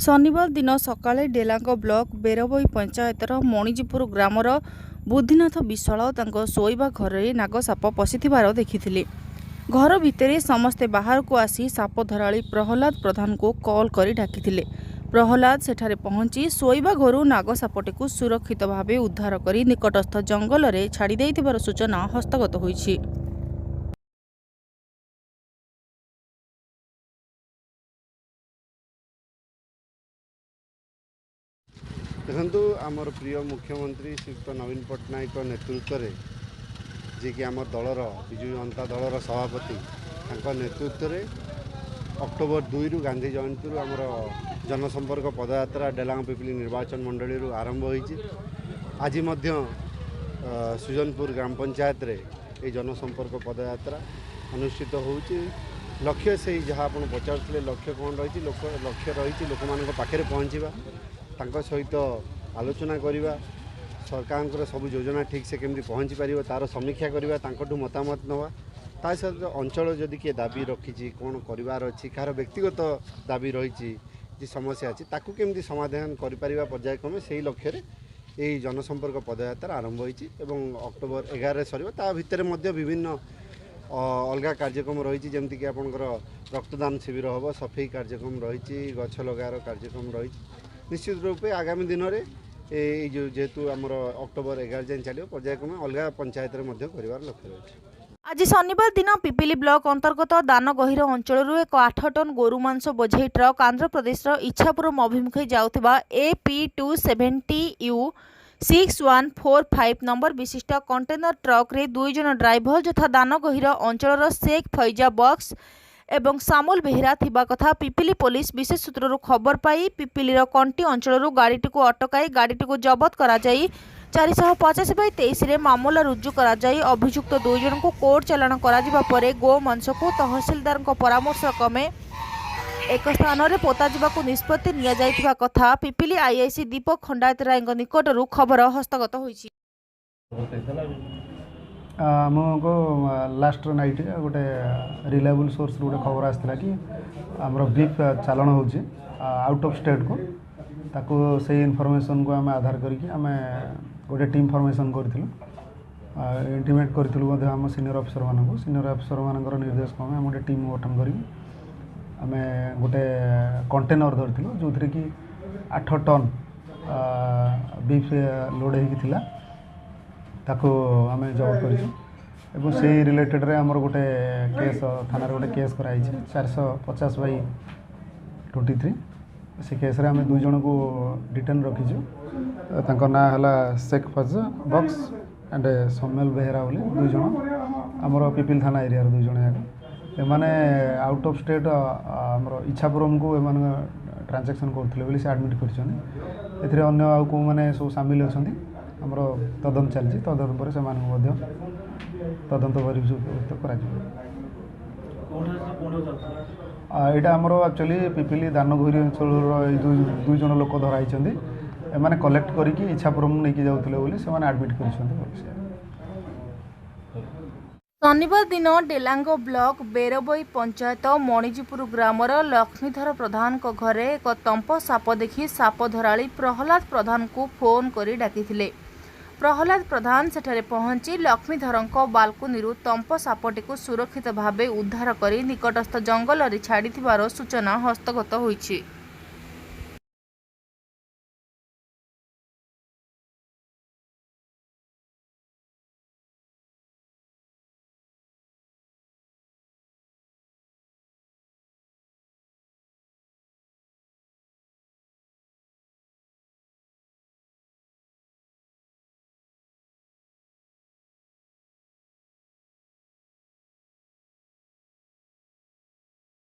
ଶନିବାର ଦିନ ସକାଳେ ଡେଲାଙ୍ଗ ବ୍ଲକ ବେରବୋଇ ପଞ୍ଚାୟତର ମଣିଜୀପୁର ଗ୍ରାମର ବୁଦ୍ଧିନାଥ ବିଶ୍ୱାଳ ତାଙ୍କ ଶୋଇବା ଘରେ ନାଗସାପ ପଶିଥିବାର ଦେଖିଥିଲେ। ଘର ଭିତରେ ସମସ୍ତେ ବାହାରକୁ ଆସି ସାପ ଧରାଳି ପ୍ରହ୍ଲାଦ ପ୍ରଧାନଙ୍କୁ କଲ୍ କରି ଡାକିଥିଲେ। ପ୍ରହ୍ଲାଦ ସେଠାରେ ପହଞ୍ଚି ଶୋଇବା ଘରୁ ନାଗସାପଟିକୁ ସୁରକ୍ଷିତ ଭାବେ ଉଦ୍ଧାର କରି ନିକଟସ୍ଥ ଜଙ୍ଗଲରେ ଛାଡ଼ି ଦେଇଥିବାର ସୂଚନା ହସ୍ତଗତ ହୋଇଛି। ଦେଖନ୍ତୁ, ଆମର ପ୍ରିୟ ମୁଖ୍ୟମନ୍ତ୍ରୀ ଶ୍ରୀଯୁକ୍ତ ନବୀନ ପଟ୍ଟନାୟକଙ୍କ ନେତୃତ୍ୱରେ, ଯିଏକି ଆମ ଦଳର ବିଜୁ ଜନତା ଦଳର ସଭାପତି, ତାଙ୍କ ନେତୃତ୍ୱରେ ଅକ୍ଟୋବର 2ରୁ ଗାନ୍ଧୀ ଜୟନ୍ତୀରୁ ଆମର ଜନସମ୍ପର୍କ ପଦଯାତ୍ରା ଡେଲାଙ୍ଗ ପିପିଲି ନିର୍ବାଚନ ମଣ୍ଡଳୀରୁ ଆରମ୍ଭ ହୋଇଛି। ଆଜି ମଧ୍ୟ ସୁଜନପୁର ଗ୍ରାମ ପଞ୍ଚାୟତରେ ଏହି ଜନସମ୍ପର୍କ ପଦଯାତ୍ରା ଅନୁଷ୍ଠିତ ହେଉଛି। ଲକ୍ଷ୍ୟ ସେଇ ଯାହା ଆପଣ ପଚାରୁଥିଲେ, ଲକ୍ଷ୍ୟ କ'ଣ ରହିଛି? ଲୋକ ଲକ୍ଷ୍ୟ ରହିଛି ଲୋକମାନଙ୍କ ପାଖରେ ପହଞ୍ଚିବା, ତାଙ୍କ ସହିତ ଆଲୋଚନା କରିବା, ସରକାରଙ୍କର ସବୁ ଯୋଜନା ଠିକ୍ ସେ କେମିତି ପହଞ୍ଚି ପାରିବ ତା'ର ସମୀକ୍ଷା କରିବା, ତାଙ୍କଠୁ ମତାମତ ନେବା। ତା ସହିତ ଅଞ୍ଚଳ ଯଦି କିଏ ଦାବି ରଖିଛି, କ'ଣ କରିବାର ଅଛି, କାହାର ବ୍ୟକ୍ତିଗତ ଦାବି ରହିଛି, ଯେ ସମସ୍ୟା ଅଛି, ତାକୁ କେମିତି ସମାଧାନ କରିପାରିବା ପର୍ଯ୍ୟାୟକ୍ରମେ, ସେଇ ଲକ୍ଷ୍ୟରେ ଏହି ଜନସମ୍ପର୍କ ପଦଯାତ୍ରା ଆରମ୍ଭ ହୋଇଛି ଏବଂ ଅକ୍ଟୋବର 11ରେ ସରିବ। ତା ଭିତରେ ମଧ୍ୟ ବିଭିନ୍ନ ଅଲଗା କାର୍ଯ୍ୟକ୍ରମ ରହିଛି, ଯେମିତିକି ଆପଣଙ୍କର ରକ୍ତଦାନ ଶିବିର ହେବ, ସଫେଇ କାର୍ଯ୍ୟକ୍ରମ ରହିଛି, ଗଛ ଲଗାର କାର୍ଯ୍ୟକ୍ରମ ରହିଛି। ନିଶ୍ଚିତ ରୂପେ ଆଗାମୀ ଦିନରେ ଏଇ ଯେଉଁ ଯେହେତୁ ଆମର ଅକ୍ଟୋବର 11 ଯାଏଁ ଚାଲିବ, ପର୍ଯ୍ୟାୟକ୍ରମେ ଅଲଗା ପଞ୍ଚାୟତରେ ମଧ୍ୟ କରିବାର ଲକ୍ଷ୍ୟ ରହିଛି। ଆଜି ଶନିବାର ଦିନ ପିପିଲି ବ୍ଲକ ଅନ୍ତର୍ଗତ ଦାନଗହୀର ଅଞ୍ଚଳରୁ ଏକ 8 ଟନ୍ ଗୋରୁ ମାଂସ ବୋଝେଇ ଟ୍ରକ୍ ଆନ୍ଧ୍ରପ୍ରଦେଶର ଇଚ୍ଛାପୁରମ୍ ଅଭିମୁଖେ ଯାଉଥିବା AP 270 U 6145 number ବିଶିଷ୍ଟ କଣ୍ଟେନର ଟ୍ରକ୍ରେ ଦୁଇ ଜଣ ଡ୍ରାଇଭର ଯଥା ଦାନଗହୀର ଅଞ୍ଚଳର ଶେଖ୍ ଫୈଜା ବକ୍ସ ଏବଂ ସାମୁଲ ବେହେରା ଥିବା କଥା ପିପିଲି ପୋଲିସ ବିଶେଷ ସୂତ୍ରରୁ ଖବର ପାଇ ପିପିଲିର କଣ୍ଟି ଅଞ୍ଚଳରୁ ଗାଡ଼ିଟିକୁ ଅଟକାଇ ଗାଡ଼ିଟିକୁ ଜବତ କରାଯାଇ 450/23ରେ ମାମଲା ରୁଜୁ କରାଯାଇ ଅଭିଯୁକ୍ତ ଦୁଇ ଜଣଙ୍କୁ କୋର୍ଟ ଚାଲାଣ କରାଯିବା ପରେ ଗୋ ମାଂସକୁ ତହସିଲଦାରଙ୍କ ପରାମର୍ଶ କ୍ରମେ ଏକ ସ୍ଥାନରେ ପୋତାଯିବାକୁ ନିଷ୍ପତ୍ତି ନିଆଯାଇଥିବା କଥା ପିପିଲି ଆଇଆଇସି ଦୀପକ ଖଣ୍ଡାୟତରାୟଙ୍କ ନିକଟରୁ ଖବର ହସ୍ତଗତ ହୋଇଛି। ଆମକୁ ଲାଷ୍ଟ ନାଇଟ୍ ଗୋଟେ ରିଲାଏବୁଲ୍ ସୋର୍ସରୁ ଗୋଟେ ଖବର ଆସିଥିଲା କି ଆମର ବିଫ୍ ଚାଲାଣ ହେଉଛି ଆଉଟ୍ ଅଫ୍ ଷ୍ଟେଟ୍କୁ। ତାକୁ ସେଇ ଇନଫର୍ମେସନ୍କୁ ଆମେ ଆଧାର କରିକି ଆମେ ଗୋଟେ ଟିମ୍ ଫର୍ମେସନ୍ କରିଥିଲୁ। ଇଣ୍ଟିମେଟ୍ କରିଥିଲୁ ମଧ୍ୟ ଆମ ସିନିୟର ଅଫିସରମାନଙ୍କୁ। ସିନିୟର ଅଫିସରମାନଙ୍କର ନିର୍ଦ୍ଦେଶ କ୍ରମେ ଆମେ ଗୋଟେ ଟିମ୍ ଗଠନ କରିକି ଆମେ ଗୋଟେ କଣ୍ଟେନର୍ ଧରିଥିଲୁ, ଯେଉଁଥିରେ କି 8 ଟନ୍ ବିଫ୍ ଲୋଡ଼୍ ହେଇକି ଥିଲା। ତାକୁ ଆମେ ଜବତ କରିଛୁ ଏବଂ ସେଇ ରିଲେଟେଡ଼୍ରେ ଆମର ଗୋଟେ କେସ୍, ଥାନାରେ ଗୋଟେ କେସ୍ କରାହେଇଛି, 450/23। ସେ କେସ୍ରେ ଆମେ ଦୁଇ ଜଣଙ୍କୁ ଡିଟେନ୍ ରଖିଛୁ। ତାଙ୍କ ନାଁ ହେଲା ଶେଖ୍ ଫଜା ବକ୍ସ ଆଣ୍ଡ ସମେଲ ବେହେରା ବୋଲି ଦୁଇ ଜଣ, ଆମର ପିପିଲି ଥାନା ଏରିଆର ଦୁଇ ଜଣ ଯାକ। ଏମାନେ ଆଉଟ୍ ଅଫ୍ ଷ୍ଟେଟ୍ ଆମର ଇଚ୍ଛାପୁରମକୁ ଏମାନେ ଟ୍ରାଞ୍ଜାକ୍ସନ୍ କରୁଥିଲେ ବୋଲି ସେ ଆଡ଼ମିଟ୍ କରିଛନ୍ତି। ଏଥିରେ ଅନ୍ୟ ଆଉ କେଉଁମାନେ ସବୁ ସାମିଲ ଅଛନ୍ତି, ଆମର ତଦନ୍ତ ଚାଲିଛି। ତଦନ୍ତ ପରେ ସେମାନଙ୍କୁ ମଧ୍ୟ ତଦନ୍ତ ପରିଯୁକ୍ତ କରାଯିବ। ଏଇଟା ଆମର ଆକ୍ଚୁଆଲି ପିପିଲି ଦାନଗହିରି ଅଞ୍ଚଳର ଏଇ ଦୁଇ ଜଣ ଲୋକ ଧରା ହେଇଛନ୍ତି। ଏମାନେ କଲେକ୍ଟ କରିକି ଇଚ୍ଛାପୁରମ ନେଇକି ଯାଉଥିଲେ ବୋଲି ସେମାନେ ଆଡ଼ମିଟ୍ କରିଛନ୍ତି ବୋଲି। ଶନିବାର ଦିନ ଡେଲାଙ୍ଗ ବ୍ଲକ ବେରବୋଇ ପଞ୍ଚାୟତ ମଣିଜୀପୁର ଗ୍ରାମର ଲକ୍ଷ୍ମୀଧର ପ୍ରଧାନଙ୍କ ଘରେ ଏକ ତମ୍ପ ସାପ ଦେଖି ସାପ ଧରାଳି ପ୍ରହ୍ଲାଦ ପ୍ରଧାନଙ୍କୁ ଫୋନ୍ କରି ଡାକିଥିଲେ। ପ୍ରହ୍ଲାଦ ପ୍ରଧାନ ସେଠାରେ ପହଞ୍ଚି ଲକ୍ଷ୍ମୀଧରଙ୍କ ବାଲକୁନିରୁ ତମ୍ପ ସାପଟିକୁ ସୁରକ୍ଷିତ ଭାବେ ଉଦ୍ଧାର କରି ନିକଟସ୍ଥ ଜଙ୍ଗଲରେ ଛାଡ଼ିଥିବାର ସୂଚନା ହସ୍ତଗତ ହୋଇଛି।